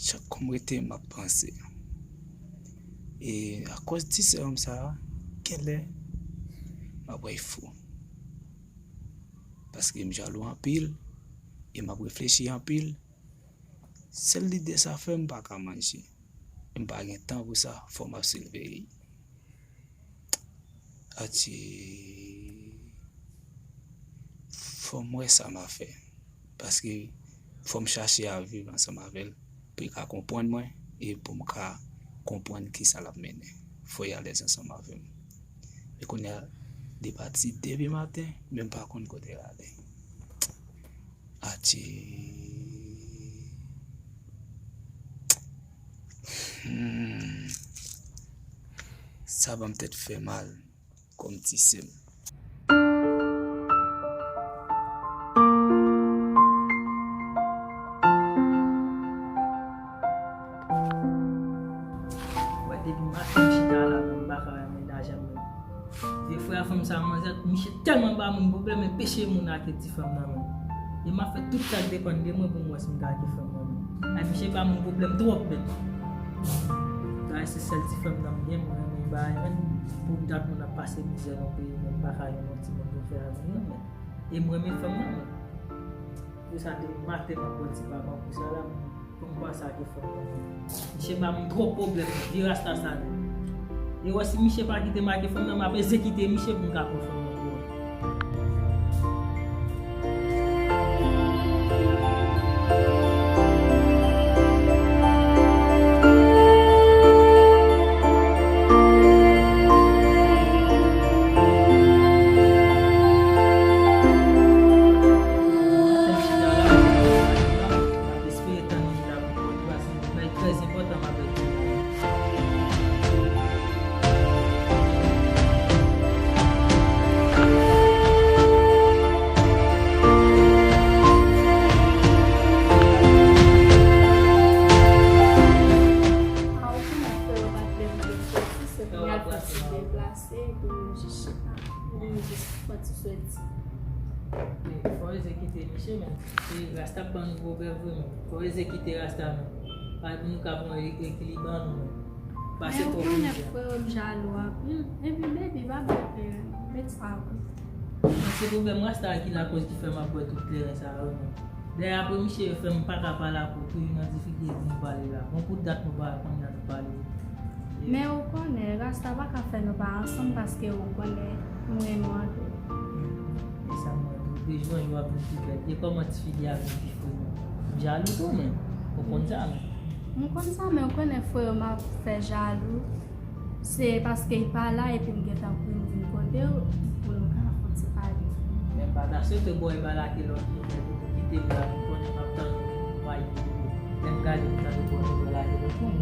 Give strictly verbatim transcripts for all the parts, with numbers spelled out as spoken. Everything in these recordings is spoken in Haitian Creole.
Chak kou m rete, m ap panse. E akoz ti sè m sa a, genlè m ap wè fou. Paske m jalou anpil, e m ap reflechi anpil. Sèl lide sa fè m pa ka manje. M pa gen tan pou sa, fò m ap siveye. Atye, fò m wè sa m a fè. Paske fò m chache a viv ansanm avè l pou l ka konprann mwen e pou m ka konprann kisa l ap mennen. Fò y alèz ansanm avè m. E kounye a, li pati depi maten, men m pa konn kote l ale. Atye. Hmm. Sa ban m tèt fè mal kòm ti sè m. Wè, depi maten m chita la, menm baka wè menaj a menm. Vye frè a fanm sa, manzè, misye tèlman ba moun pwoblèm, enpeche moun ake ti fanm nan menm. E m ap fè tout sa k depann de mwen pou m wè si m ka ake fanm nan menm. Ay, misye ba moun pwoblèm twòp menm. Bagay se sèl ti fanm nan m gen, mwen renmen bagay menm. Pou dat moun ap pase mizè nan peyi, menm pa ka jwenn yon timoun pou fè avè l non menm. E m renmen fanm nan menm. Pou sa, depi maten m ap bò ti papa pou sa la, pou m panse ake fanm nan. Misye ba m twòp pwoblèm, vye rasta sa la. E wè si misye pa kite m ake fanm nan, m ap ezekite misye pou m ka pran fanm nan pou mwen. Espere tann li la pou pran plas li. Bagay trè enpòtan m ap di. A, ou konnen frè yo pa t vle m te soti, se pou y al fè ti deplase, epi nou jis chita, nou jis fè ti soti. Fò yo kite misye, men. E rasta ap ban nou pwoblèm vre, men. Fò yo kite rasta, men. Pale pou nou ka pran e-, ekilib an nou, men. Pase twòp plizyè. Men ou konnen frè yo m jalou anpil. Epi baby, pa bèl peren. Met sa vre. Se pwoblèm rasta a ki lakòz ki fè m ap bwè tout kleren sa yo, men. Dayè apre misye fè m pa ka pale ak ou, toujou nan difikilte pou m pale la. Bon, pou dat nou pa konn jan nou pale. Men ou konnen, rasta pa ka fè nou pa ansanm paske ou konnen m renmen w anpil. E sa m wè tou, de jou an jou w ap vin pi bèl. E kòman ti fi a vin pi fre menm? M jalou tou, men. Ou konn sa, men. M konn sa, men ou konnen frè yo m ap fè jalou. Se paske l pa la epi m gentan kouri m vin kote w pou nou ka fè yon ti pale. Men m pa ta swete bò e ba lage lòt jou, men pou nou kite m la, m konnen m ap tann ou, m pa kite ou. Lè m gade m tande bò nou bò lage lòt moun.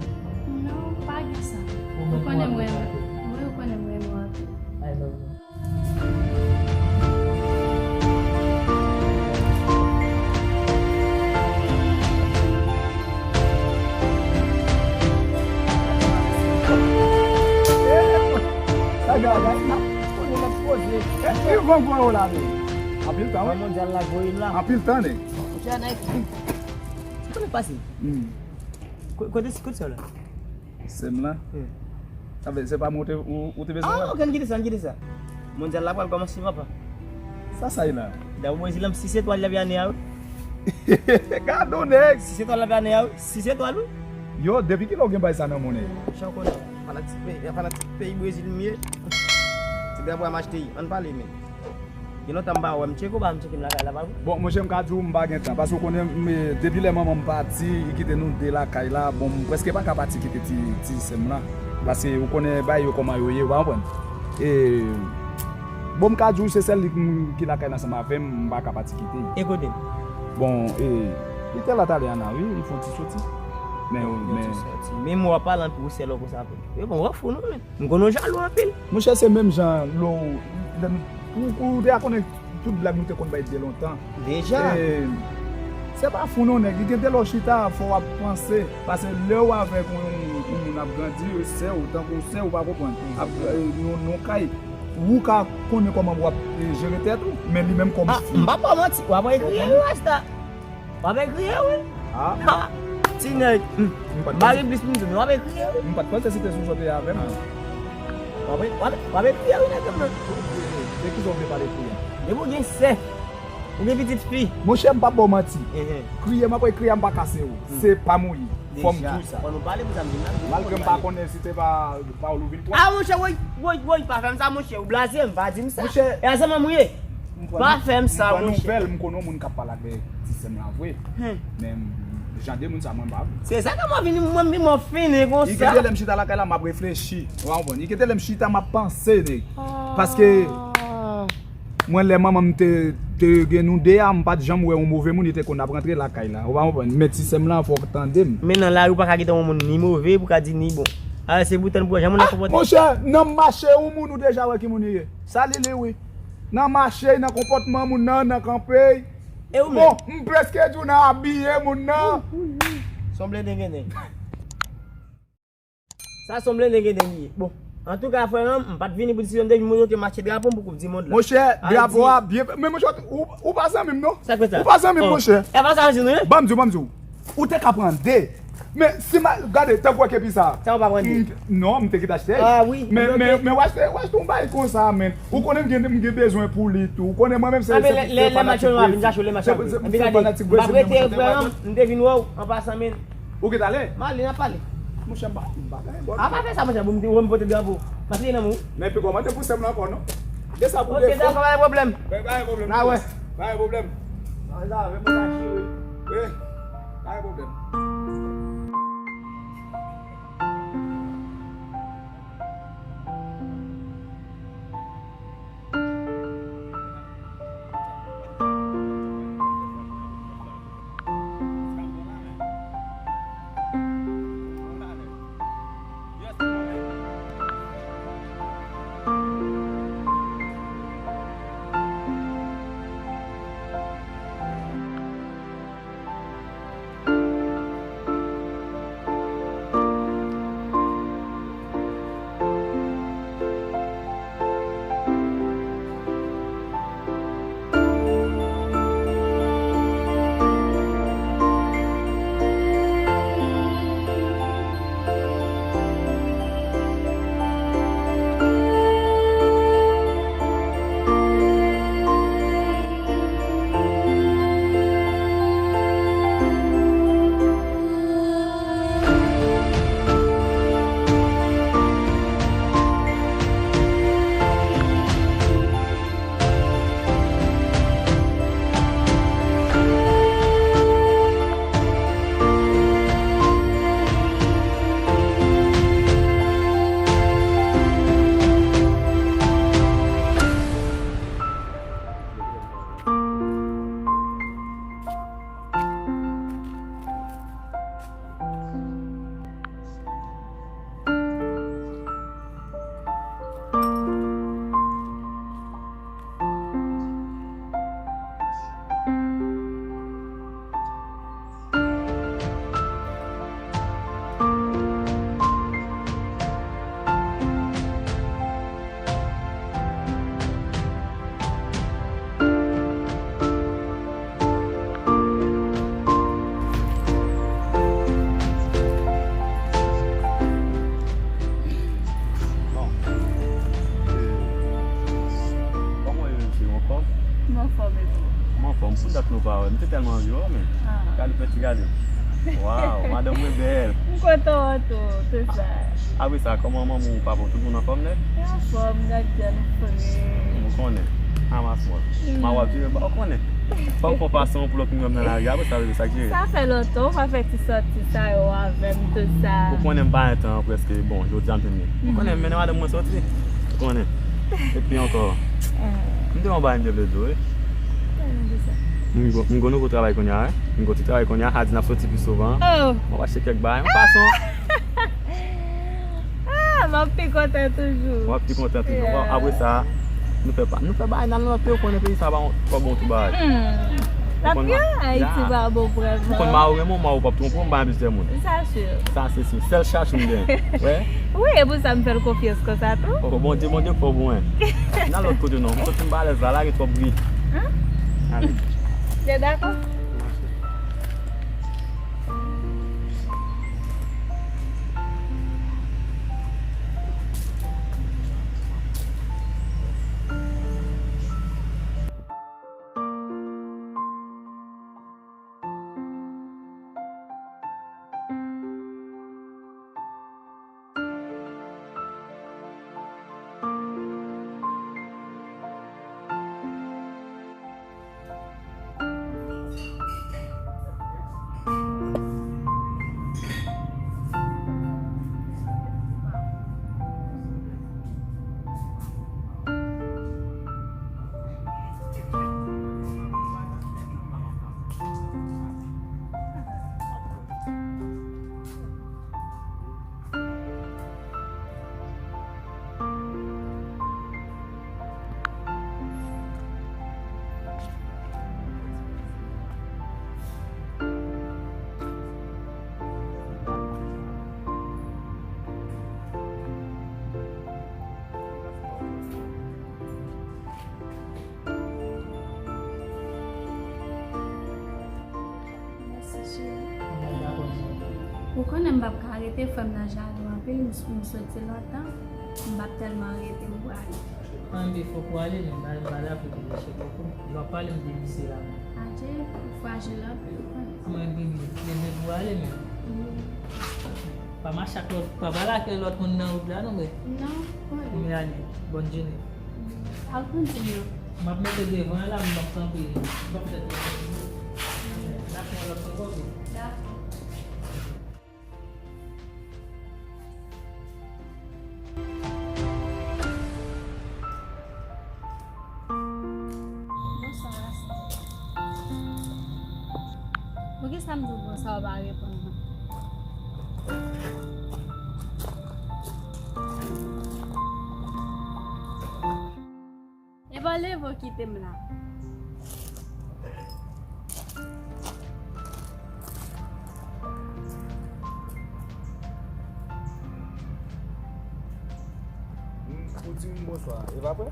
Non, pa gen sa. Ou konnen m renmen. Wi, ou konnen m renmen w anpil. I love you. Sa gade, a, konnen n ap poze. E, e, van gwo yo la, men. Anpil tan, wi. Mondyal la voye m la. Anpil tan, nèg. Mondyal la, konnen pase. Hmm. Ko-, kote, kote sa la? Sè m lan? Wi. Sa vle, se pa mwen ou te, ou, ou te bezwen la? Ah, ok, ann kite sa, ann kite sa. Mondyal la pral kòmanse, papa. Sa, sa ye la? Dabò Brezil la, sis etwal l ap ane a, wi. Gade w, nèg! Sis etwal l ap ane a, wi. Sis etwal, wi. Yo, depi kilè w gen bay sa nan monnen? Chan konnen. Fanatik peyi, fanatik peyi Brezil m ye. Ti drapo a m achte, ann pale, men. Gen lontan m pa wè m, Tcheko pa m tcheke m lakay la, pa vre? Bon, monchè, m ka di w, m pa gen tan, paske w konnen, m, depi lè manman m pati, li kite nou de lakay la, bon, m prèske pa ka pati kite ti, ti sè m lan, paske ou konnen bagay yo kòman yo ye, ou pa konprann? E, bon, m ka di w, se sèl li k, ki lakay la ansanm avè m, m pa ka pati kite. E kote l? Bon, e, li te la talè a, wi, li fè yon ti soti. Men, men. Yon ti soti. Men mwen w ap pale anpil, ou sèl ou konsa, vre. E bon, w ap fou, non, men. M konnen w jalou anpil. Monchè, se menm jan lè w, lè n, ou, ou deja konnen tout blag nou te konn bay de lontan. Deja. E, se pa fou non, nèg. Li gen de lè w chita, fò w ap panse. Paske lè w avèk yon, yon moun ap grandi, sè w, tankou sè w, pa konprann. Ap, e, yon, yon kay. Ou ka konnen kòman w ap, e, jere tèt ou, men li menm kòm fi. Ah, m pa ba w manti, w ap kriye, wi, rasta. W ap kriye, wi. Ah. Ah. Ti nèg, m pa gen plis pou m di w, men w ap ekri, wi. M pa t panse si te sou sòte avè m. W ap, w ap, w ap ekri, wi, nèg m nan. De ki sa w vle pale kriye? Depi w gen sè, ou gen pitit fi. Monchè, m p ap ba w manti. Kriye, m ap kriye, m pa kase w. Se pa m ou ye. Fò m di w sa. Malgre m pa konnen si te pa, pa w ou vin pran. A, monchè, woy, woy, woy, pa fè m sa, monchè. Ou blaze m, pa di m sa. Monchè. E a zanmanm ou ye. Pa fè m sa, monchè. M pran nouvèl, m konnen yon moun k ap pale avèk ti sè m lan vre. Men m, jan de moun sa, mwen m pa vle. Se sa k ap vini, mwen, mwen, mwen fini konsa. Li kite lè m chita lakay la, m ap reflechi. Ou pa konprann? Li kite lè m chita, m ap panse, nèg. Paske mwen, lè manman m te, te gen nou de a, m pa t janm wè yon move moun, li te konn ap rantre lakay la. Ou pa konprann? Men ti sè m lan, fò w tande m. Men nan lari, ou pa ka gentan wè yon moun ni move, pou ka di ni bon. A, se pou tann pou wè jan moun nan konpòte. Monchè, nan mache yon moun, ou deja wè ki moun li ye. Sa li li, wi. Nan mache, nan konpòtman moun nan, nan kanpe. E ou menm? Bon, m prèske di w nan abiye moun nan. Sanble dengenden. Sa sanble dengenden li ye. Bon, antouka, frè m, m pa t vini pou diskisyon, m te vin montre w ke m achte drapo m pou koup di mond la. Monchè, drapo a byen fèt. Men monchè, ou, ou pa zanmi m, non. Sa k fè sa? Ou pa zanmi m, monchè. E pa sa, zanmi m, non? Ban m di w, ban m di w. Ou te ka pran de. Men si m a, gade, tankou wè kepi sa. Sa ou pa pran de? Non, m te kite achte. A wi. Men, men, men w achte, w achte yon bagay konsa, men. Ou konnen m gen, m gen bezwen pou li tou. Ou konnen mwen menm se, se, se fanatik Brezil. Lè, lè, lè match yo vin chache, lè match yo vin. Se, se, se fanatik Brezil, monchè. M te vin wè w an pasan, men. Ou gentan ale? M ale, n ap pale. Monchè, m pa, m pa gen bòl. A, pa fè sa, monchè, pou m te, pou m pote drapo. M ap file nan men w. Men pi kòmante pou sè m lan ankò, non? De sa pou de fo. Ok, dakò, pa gen pwoblèm. Pa gen pwoblèm. N a wè. Pa gen pwoblèm. Sa, sa, men mwen ta chire. Wi. Pa gen pwoblèm. Bon. E, kòman w ye, mesye? Ou anfòm? M anfòm, e ou? M anfòm. Pou dat nou pa wè. M te tèlman anvi wè w, men. Ah. Gade pèt, gade. Waw, madanm mwen bèl. M kontan wè w tou, tou sa. Apre sa, kòman manman w, papa w, tout moun anfòm nèt? Yo anfòm, gad jan nou fre. M konnen. Anmas mwen. Mm. Ma w ap vire ba w konnen. Fò w fè w pase yon plòk mwen nan lari, apre sa, sa k jere. Sa fè lontan, ou pa fè ti sòti sa yo avè m, tout sa. Ou konnen m pa gen tan prèske, bon, jodi a m te vini. Ou konnen m mennen madanm mwen sòti. Ou konnen. Epi ankò, m te yon bagay m te vle di w, wi. Sa w vle di sa? M gon, m gon nouvo travay kounye a, wi. M gon ti travay kounye a, Hadi n ap sòti pi souvan. Oh! M ap achte kèk bagay, yon fason. Ah, m ap pi kontan toujou. W ap pi kontan toujou. Yeah. Bon, apre sa, nou fè pa, nou fè bagay nan lòt peyi, ou konnen peyi sa pa twò bon tout bagay. Hmm. L ap byen, Ayiti pa bon vrèman. Ou konn mari w renmen w, mari w p ap twonpe w, m pa gen plizyè moun. Sa si. Sa se si. Sèl chachou m gen. Wè? Wi, e pou sa m fè l konfyans konsa tou. Oh, Bondye, Bondye fò pou mwen. Nan lòt kote non. M santi m pa alèz la, la gen twòp bri. Hein? Ale. Byen dakò. Mache. Ou konnen m p ap ka rete, frè m nan jalou anpil, m, m soti lontan, m p ap tèlman rete, m prale. Ann, fòk ou ale, men m pa, m pa dakò pou misye poko. Lè w ap pale m de misye la menm. Adje, ou frajil anpil, ou konnen. Mwen, bebe, bebe pou ale, men. Wi. Pa mache ak lòt, pa pale ak lòt moun nan wout la, non, men. Non, ou konnen. Men ale, bòn jounen. Al kontinye. M ap mete devan la, m ap kanpe. M ap fè tout. N ap fè lòt fwa, ok? Dakò. Bonswa, Rasta. Poukisa m di w bonswa, ou pa reponn mwen? Epa leve w kite m la. Ou di m bonswa, e pa vre?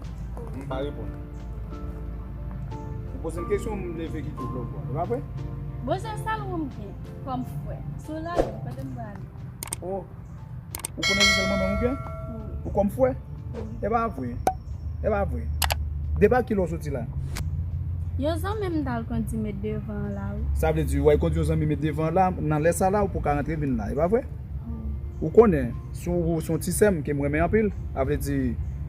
M pa reponn. Ou poze m kesyon, m leve kite w lòt bò, e pa vre? Bon, se sèl ou m gen kòm frè. Si w lage m, kote m prale? Oh, ou konnen se sèl manman w gen? Wi. Ou kòm frè? Wi. E pa vre. E pa vre. Depi kilè w soti la? Yon zanmi m t al kondi met devan an la, wi. Sa vle di, w al kondi yon zanmi met devan an la, nan lè sa la, ou poko rantre vin la, e pa vre? Wi. Ou konnen, si w, si w se yon ti sè m ke m renmen anpil, sa vle di,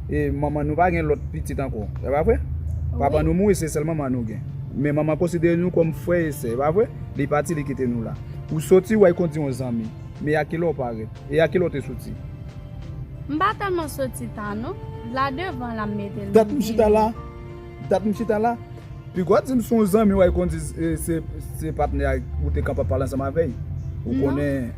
e manman nou pa gen lòt pitit ankò, e pa vre? Wi. Papa nou mouri, se sèl manman nou gen. Men manman konsidere nou kòm frè e sè, e pa vre? Li pati, li kite nou la. Ou soti, w al kondi yon zanmi. Men a kilè w parèt? E a kilè w te soti? M pa tèlman soti ta non. La devan la m mete l. Dat m chita la. Dat m chita la. Piga w di m se yon zanmi w al kondi, e, se, se patnè a ou te kanpe ap pale ansanm avè l. Ou konnen.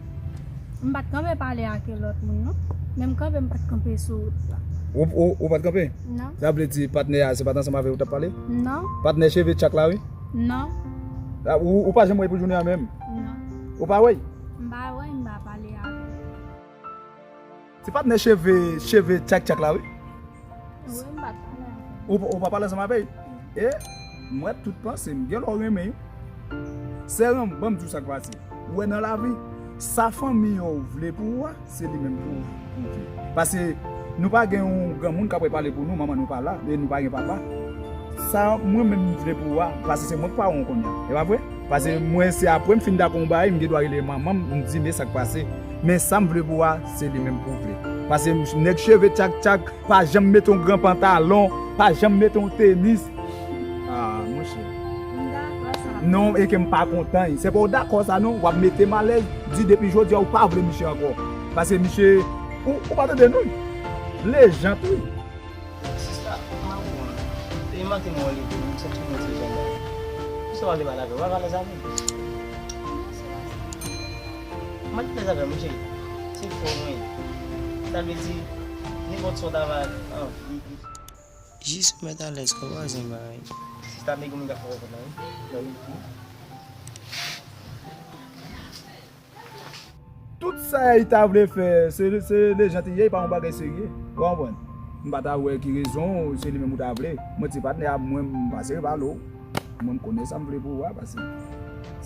M pa t kanpe pale ak lòt moun non. Men m kanpe, m pa t kanpe sou wout la. Ou, ou, ou pa t kanpe? Non. Sa vle di patnè a se pa t ansanm avè l ou t ap pale? Non. Patnè cheve tchak la, wi? Non. A, ou, ou pa janm wè l pou jounen an menm? Non. Ou pa wè l? M pa wè, m pa pale avè l. Se patnè cheve, cheve tchak tchak la, wi. Wi, m pa t pale avè l. Ou, ou pa pale ansanm avè l? E, mwen tout panse m, gen lè w renmen l. Sè m, ban m di w sa k pase. Ou wè nan lavi, sa fanmi w vle pou ou a, se li menm pou, pou vle. Paske nou pa gen yon granmoun k ap pale pou nou, manman nou pa la, e nou pa gen papa. Sa mwen menm m vle pou ou a, paske se mwen k paran w kounye a. E pa vre? Paske mwen se apre m fin dakò yon bagay, m gen dwa rele manman m, m di men sa k pase. Men sa m vle pou ou a, se li menm pou vle. Paske nèg cheve tchak tchak, pa janm mete yon gran pantalon, pa janm mete yon tenis. Ah, monchè. M dakò sa. Non, e ke m pa kontan. Se pa w dakò sa non, w ap mete m alèz, di depi jodi a ou pa vle misye ankò. Paske misye, ou, ou pa tande non. Lejant wi. Sista, m ap wont. E manke mwen leve, m santi mwen se jan mwen. Poukisa w pa vle pale avè m? W pa pale avè m? Mwen te lèz avè m, wi cheri. Se fò mwen. Sa vle di, nenpòt sa w ta va anvi. Jis ou mèt alèz, kòmanse yon bagay. Sista, men goumen ka fè w kontan, wi. Nan wi. Tout sa y ta vle fè, se, se lejant li ye, pa yon bagay serye. Ou konprann? M pa ta wè ki rezon, se li menm ou ta vle. Mwen di patnè a, mwen, m pa serye pale w. Mwen, m konnen sa m vle pou ou a, paske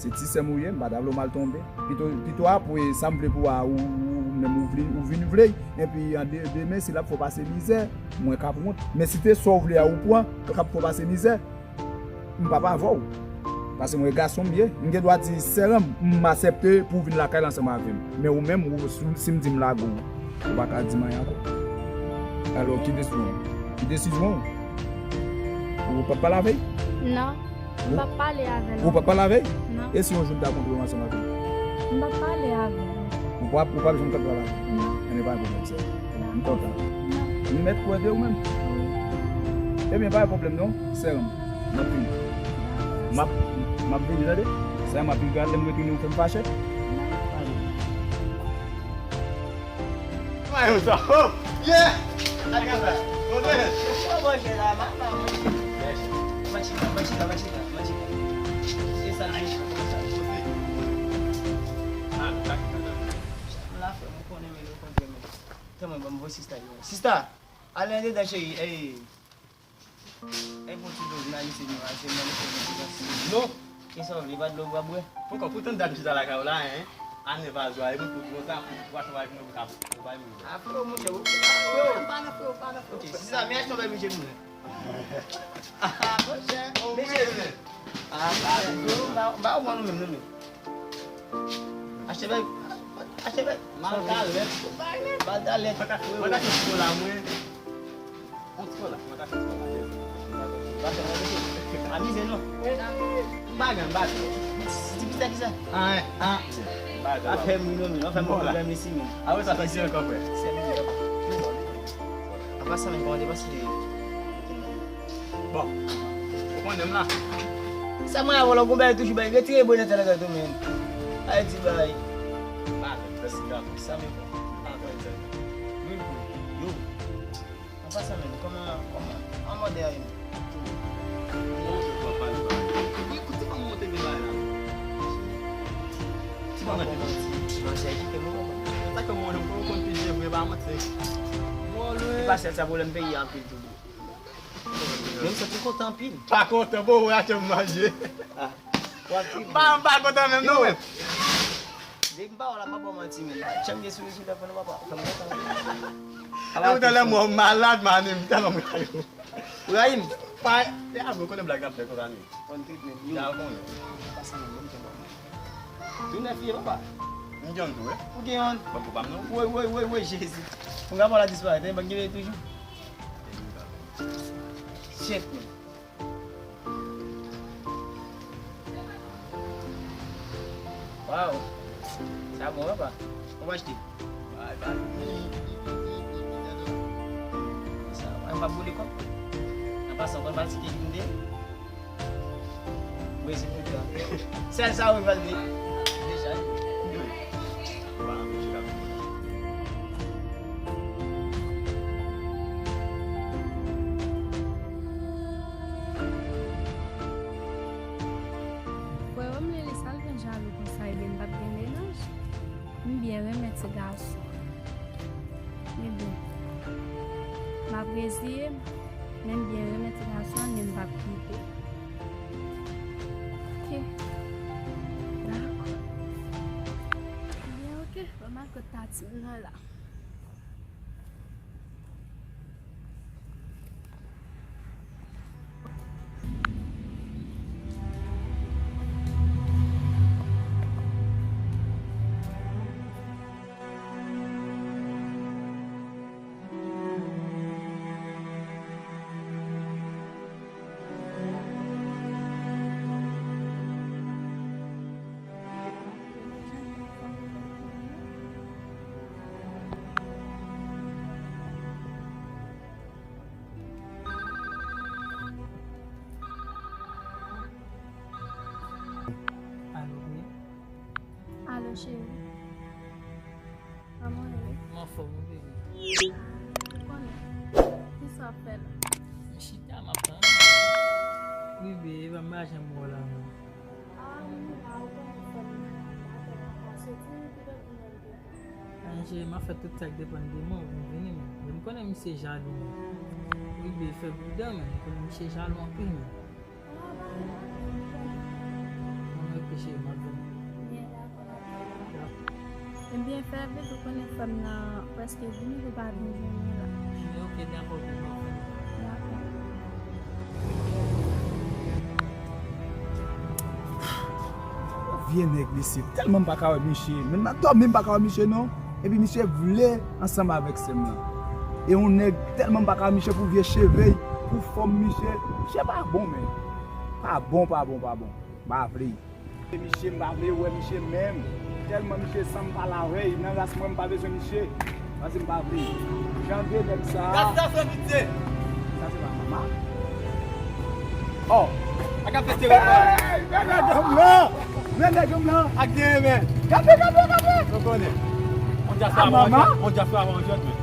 se ti sè m ou ye, m pa ta vle w mal tonbe. Pito, pito apre sa m vle pou ou a, ou, ou menm ou vle, ou vin vle, epi an de-, demen, si l ap fè w pase mizè, mwen k ap wont. Men si te sa w vle a, ou pran, k ap fè w pase mizè, m p ap avè w. Paske mwen gason m ye, m gen dwa di sè m, m aksepte pou w vin lakay la ansanm avè m. Men ou menm, ou, si, si m di m lage w, ou pa ka di m anyen ankò. Alò, ki desizyon w? Ki desizyon w? Ou p ap pale avè l? Non, m p ap pale avè l. Ou p ap pale avè l? Non. E si yon jou m ta kontre w ansanm avè l? M p ap pale avè l. Ou p ap, ou p ap janm t ap pale avè l? Non. Ebyen, pa gen pwoblèm, sè. M kontan. M mèt kwè de ou menm. Wi. Ebyen, pa gen pwoblèm non, sè m. M ap vini. M ap, m ap vini, tande? Sè m, m ap vini, lè m retounen, ou fè m fache. Mwen yo sa. Oh! Yeah! Gade sa. Mwen yo. Ou manje la, mama, manje. Manje la, manje la, manje la, manje la. Se sa l di, kòman sa? Ah, sa ki fè sa? M la frè, mwen konnen, men yo kontre, men. Tanmen, ban m voye sista yo. Sista! Ale andedan, cheri. Ey! Ey, bon, ti doz, nan lise nou, al, se nan lise nou, se nan lise nou. Non! Kisa w vle, pa dlo w ap bwè? Poko, poutan dat m chita lakay ou la, en. Ane pa zwa, e pou tout lontan, pou twa chwa vin ou ka ou pa vin. A freo, monchè, ou pa nan freo, pa nan freo. Ok, si sa, men achte yon bèl miche pou mwen. Ah, monchè, oh, mesye, men. Ah, monchè, m ba ou mwen nou menm, nou menm. Achte bèl, achte bèl. Mal talè. Mal talè. Mwen ta, mwen ta fè sou la, mwen. On ti kola, mwen ta fè ti kola. Amize nou. M pa gen, m pa gen. Ti pita kisa? Ah, ah. Afè m wi non, men. Afè m pwoblèm isi, men. Apre sa, fè ti ankò, frè. Apa sa, men, kòman te pase? Bon. Ou konnen m la. Sa mwen avè w la, gon bagay toujou bay. Retire bonè tèt la tou, men. Ay, di bay. M pa gen, prèske gate. Sa men, m pa gen. Yo. An pasan menm, kòman, kòman, an mòde a ye menm? Wi, kote fanm monte gen bagay la? Ti pa mwen te manti. Manti a kite mwen, papa. Sa ke mwen, mwen konn pije vre, pa manti. Mwen lwen. Li pa sèl sa pwoblèm peyi a anpil tou. Men m santi kontan anpil. Pa kontan, bon, wè, achte m manje. Ah. W ap tripe. M pa, m pa kontan menm, non, men. Depi m pa wè w la, m pa ba w manti, men. Janm gen souri sou lèv mwen, non, papa. Fè m kontan. E ou tèlman malad, man, m tèlman rayi w. Ou rayi m? Pa, e a vre, ou konnen blag n ap fè konsa, men. Konn trip, men. Yo. Ja konnen. Pase nan bon jan, papa. Tou nèf ye, papa. M gen tou, wi. Ou gen yon? Bon, pou pa m, non. Woy, woy, woy, woy, Jezi. Pou m ka pa w la disparèt, en, ban gen toujou. Shit, men. Waw. Sa bon, papa. Ou pa achte? Bay, bay. Sa, mwen pa boule kòb. An pasan, konn pati ki vin de. Brezil tout tan. Sèl sa, wi, pral de. Deja, wi. Ou pa anpeche l ap boule. Frè m, Lili, sa l vin jalou konsa, ebyen m p ap gen mennaj. M byen renmen ti gason. Ebyen, m ap reziye m, men m byen renmen ti gason an, men m p ap kite. Ok. Dakò. Ebyen, ok. Ban m al kot tati m nan la. Alo, wi. Alo, cheri. Kòman w ye? M anfòm, wi, bebe. Ah, ou konnen. Kisa w ap fè la? M chita, m ap tann. Wi, bebe, m pa janm wè w la, non. Ah, m la, ou konnen fò m nan, m pa fè m pa soti, m te vin wè l deja. Anjè, m ap fè tout sa k depann de mwen pou m vini, men. Men m konnen misye jalou, men. Wi, bebe, fè pridan, men. M konnen misye jalou anpil, men. Mwen, ok, cheri, m ap vini. Byen, dakò, m ap vini. Dakò. Ebyen, fè vit, ou konnen frè m nan prèske vini, ou pa vin jwenn mwen la. Ebyen, ok, dakò, ok, m ap vini. Dakò. Vye nèg, mesye, tèlman m pa ka wè misye. Menm nan dòmi, m pa ka wè misye, non. Epi misye vle ansanm avèk sè m nan. E yon nèg tèlman m pa ka wè misye pou vye cheve, pou fòm misye. Misye pa bon, men. Pa bon, pa bon, pa bon. M pa vle. E misye, m pa vle wè misye menm. Tèlman misye sanm pale avè l, nan ras mwen, m pa bezwen misye. Paske m pa vle. Jan de nèg sa. Gad sa, fè pitye. Sa se pa mama. Oh. A ka fè tere. Hey, men nèg m lan. Men nèg m lan. Ak de men. Gade, gade, gade. Ou konnen. On dyaspora, on dyaspora, on jèt, men.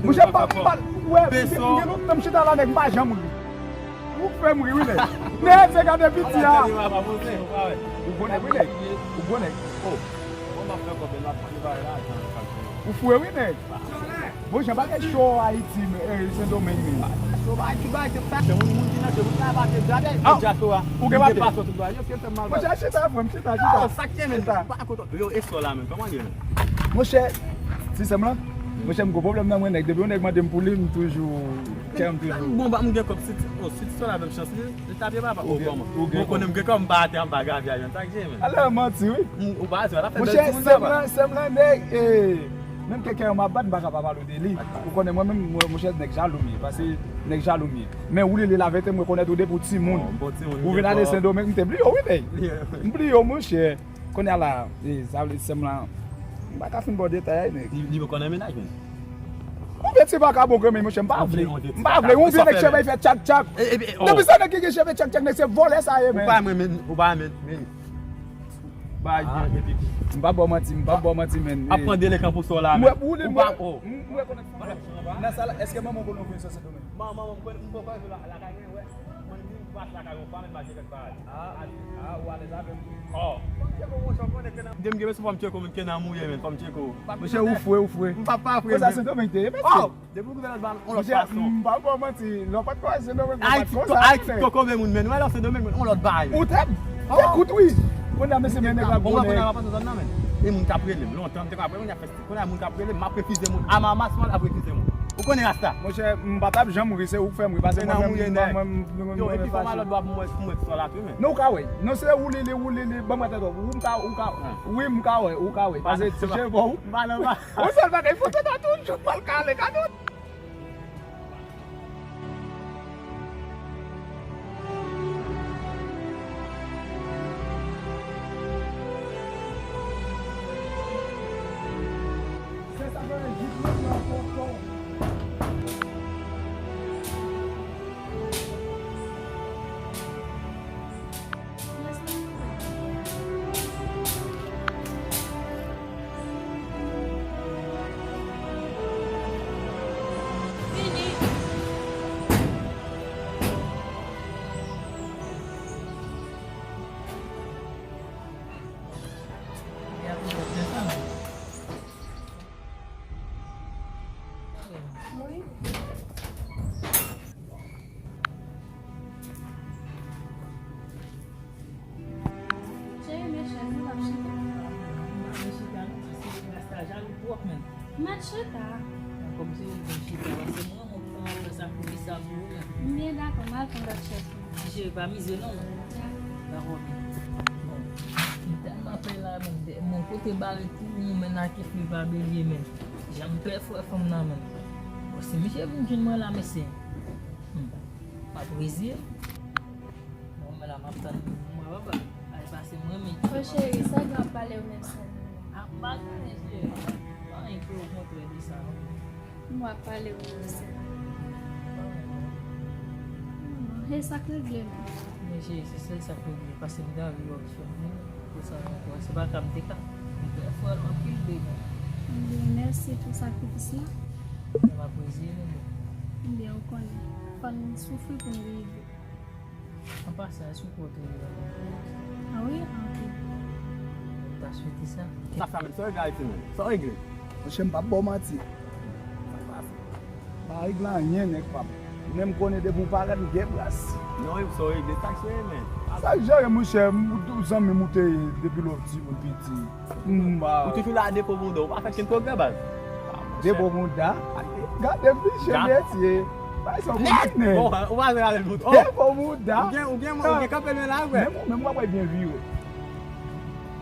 Monchè, pa, pa, wè, gen lontan m chita la, nèg, m pa janm ri. Ou fè m ri, wi, nèg. Nèg, se gade piti a. Ou gwo nèg, wi, nèg. Ou gwo nèg. Oh. M ap fè kòb, m ap fè bagay la, jan l kalkile. Ou fou wi, nèg. Bon, jan bagay cho Ayiti, men, eh, Sendomeng, men. Cho bagay, ki bagay, se pa. Se moun, moun ki nan, se moun la, pa se gade, ah, diaspora. Ou gen papye? Paspò, tout bagay. Yo, fè mal. Monchè, chita, frè m, chita, chita. Ah, sa k ye, men. Chita. Pa kote, yo, e sò la, men. Kòman ye, men? Monchè, ti sè m lan, monchè, m gwo pwoblèm nan mwen, nèg. Depi yon nèg mande m pou li, m toujou, kè m toujou. Bon, ba, m gen kòb, si ti, oh, si ti sò la, menm chans li. Li t ap ye papa. Ou gen, kòman? Ou gen kòb. Bon, konnen m gen kòb, m pa atè anba gravy a, men sa k ye, men. Alè, manti, wi. M, ou pa atè, l ap fè bèl timoun, papa. Monchè, sè m lan, sè m lan, nèg, eh, menm ke kè m ap bat, m pa ka pa pale w de li. Ou konnen mwen menm, mwen, monchè, nèg jalou m ye, paske nèg jalou m ye. Men ou li, li la vete, m rekonèt ou depi w timoun. Oh, bon timoun, ou vin ale Sendomeng, m te bliye w, wi, nèg. M bliye w, monchè. Kounye a la, e, sa vle di sè m lan, m pa ka fin ba w detay, nèg. Li, li poko nan mennaj, men. Ou byen ti vakabon granmè, monchè, m pa vle. M pa vle, yon vye nèg cheve fè tchak tchak. Depi se nèg ki gen cheve tchak tchak, nèg se vòlè sa ye, men. Ou pa renmen, ou pa renmen, men. Ba, m pa ba w manti, m pa ba w manti, men. Ap pran delekan pou sa w la, men. Ou pa, oh. M rekonèt nan sa la, èske manman w konn yon vye sòsye tou, men? Manman, manman, m konn, m poko rive la, lakay mwen, wè. Mwen, m vin pase lakay ou, pa met mache kèk bagay. Ah, ah, ou alèz avè m tou. Oh. Fò m tcheke w, monchè, w konnen ke nan. Depi m gen bezwen fò m tcheke w, men ke nan mouye, men, fò m tcheke w. Monchè, ou fre, ou fre. M pa, pa fre. Konsa se Dominique te ye, mesye. Oh, depi w rive la, on lòt fason. M pa ba w manti, lè w pa t kwè se Dominique, ou pa t konsa, Ayiti kokobe moun, men, wè lè se Dominique, men, on lòt bagay, men. Ou tèt, te kout, wi. Kounye a, mesye, men nèg la gwo, nèg. Kounye a, pa t nan zòn nan, men. E moun k ap rele m, lontan, m te konn ap rele, kounye a fè Kounye a moun k ap rele m, m ap refize moun. Amamas mwen ap refize moun. Ou konnen rasta. Monchè, m pa t ap janm ri, se ou k fè m ri. Pase mwen menm, mwen, mwen, mwen, yo, epi fò m al lòt bò pou mwen, pou mwen sòl la tou, men. Non, ou ka wè. Non, se ou li, li, ou li, li, ban mwen tèt ou. Ou m ka, ou ka, wi, m ka wè, ou ka wè. Pase ti je bò ou. M pa nan ba. Ou sèl bagay, foto ta toujou mal kale, gade. Cheri, men chèz, nou p ap chita. M pa vle chita non, paske rasta jalou twòp, menm. Mèt chita. Kòm se ou vin chita, paske mwen, mwen pran apre sa, pou li sa pou ou menm. M byen dakò, m al pran lòt chèz pou mwen. Cheri, pa mize non, menm. Dakò. Bon, m tèlman pè la, menm, de, bon, kote bare tou, menm, nan kif li pa bele, menm. Jan m pè frè fanm nan, menm. Bon, si misye vin jwenn mwen la, mesye. Hmm. M ap rezi. Bon, men la, m ap tann mwen, papa. Ay, pase mwen, men. Bon, cheri, sa gen w ap pale w menm sa. A, m pa gen anyen, cheri. Pa anyen pou w kontre de sa, non. M w ap pale w menm sa. Pa anyen, non. Non, e sa k regle menm? Men, cheri, se sèl sa k regle. Pase m ta anvi wè w sou mwen. Pou sa, non, pou se pa ka m te ka. M te fè anpil bebe. Ebyen, mèsi pou sakrifis la. M ap rezi, non. Ebyen, ou konnen. Fò n soufri pou n rive. An pasan, èske w kwè w te rive? A wi, anpil. Mwen ta swete sa. Sa fè menm, sa w regle Ayiti menm? Sa w regle? Monchè, m p ap ba w manti. Sa k pase? M pa regle anyen, nèg pa m. Men m konnen depi w parèt, m gen bras. Non, e sa w regle, sa k sere, men. Sa k jere, monchè, m, zanmi m ou te ye depi lè w timoun piti. M pa. Ou toujou la depo bouda, ou pa fè kenn pwogrè, baz. Depo bouda? Gade misye, mesye. Bay sa w konnen. Bon, ou pa vle avè l bouda. Depo bouda. Ou gen, ou gen, ou gen kanpe lwen la, vre. Menm ou, menm w ap wè byen vire.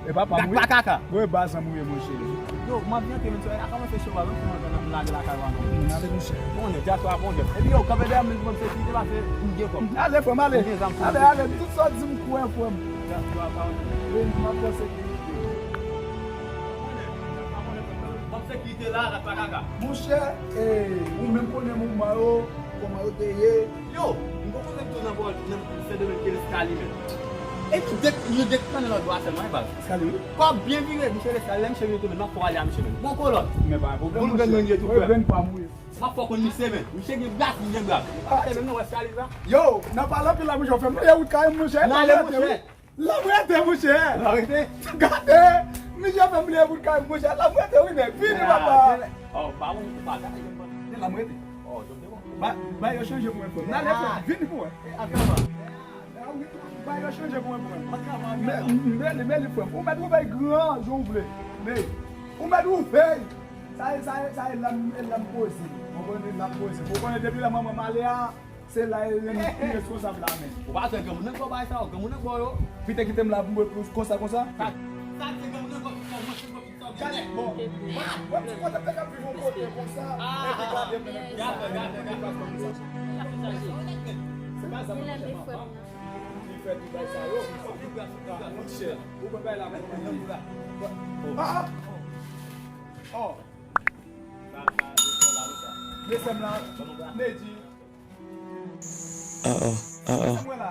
E papa m wi. Gad pa kaka. Wi, baz an mouye, monchè. Yo, m ap antre, men, a kòmanse cho a, menm si m antre nan lage lakay ou a, non. Moun ale, monchè. Konnen, dyaspora bon djòb. Epi yo, kanpe dèyè m, menm si m sekirite, pase m gen kòb. Ale, frè m, ale. M gen zam pou mwen. Ale, ale, tout sa w di m kwè, frè m. Dyaspora pa. Wi, m ap pran sekirite. Konnen, dyaspora konnen, frè m, m ap sekirite la, gad pa kaka. Monchè, eh, ou menm konnen mouvman yo, kòman yo te ye. Yo, m poko menm tou nan bò, nan Sendomeng ke Leskali menm. Epi dèk, yo dèk nan lòt bò a sèlman, e baz. Leskali, wi. Kòb byen vire, misye Leskali, lè misye vin tou menm, m ap fè w ale a misye menm. Bon kolòn. Men pa gen pwoblèm, monchè. Grenn pa mouye. M ap fè w konn misye menm. Misye gen bras, li gen bras. Misye menm nan Leskali sa. Yo, n ap pale anpil la, monchè, w fè m rete wout kay mwen, monchè. N ale, monchè. L ap rete, monchè. L ap rete. Gade. Misye fè m bliye bout kay, monchè. La m rete, wi, nèg. Vini, papa. Oh, ba ou bagay. Se la m rete. Oh, jòm te bon. Ba, ba yo chanje pou mwen, frè m. N ale, frè m. Vini pou mwen. Ba yo chanje pou mwen, frè m. Men, men, men, men, frè m. Ou mèt ouvè gran jan w vle. Men, ou mèt ouvè. Sa e, sa e, sa e la m, e la m poze. Ou konnen la m poze. Ou konnen depi lè manman m ale a, se la e, e, e reskonsab la, men. Ou pa wè granmoun nan kò bay sa, granmoun nan kò yo. Pite kite m la pou mwen konsa, konsa. Sa, sa se granmoun nan kò, sa mwen se kò, sa mwen. Gade, bon. Mwen, mwen ti kote te ka viv yon kote konsa, epi gade, men. Gade, gade, gade. Se pa sa mwen chèche, papa. Li fè tout bay sa yo. Monchè, ou konn bay la, men. Ah, ah. Oh. Mesye m la, Nedi. Ah, ah, ah, ah. Mesye m la,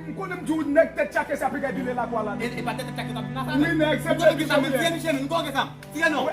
m konnen m di w nèg tèt tchake sa pi gay pile lakwa la. E, e pa tèt tchake sa pi nan sa. Wi, nèg, se tèt tchake sa, men. Tire misye, men, m konn sa. Tire non.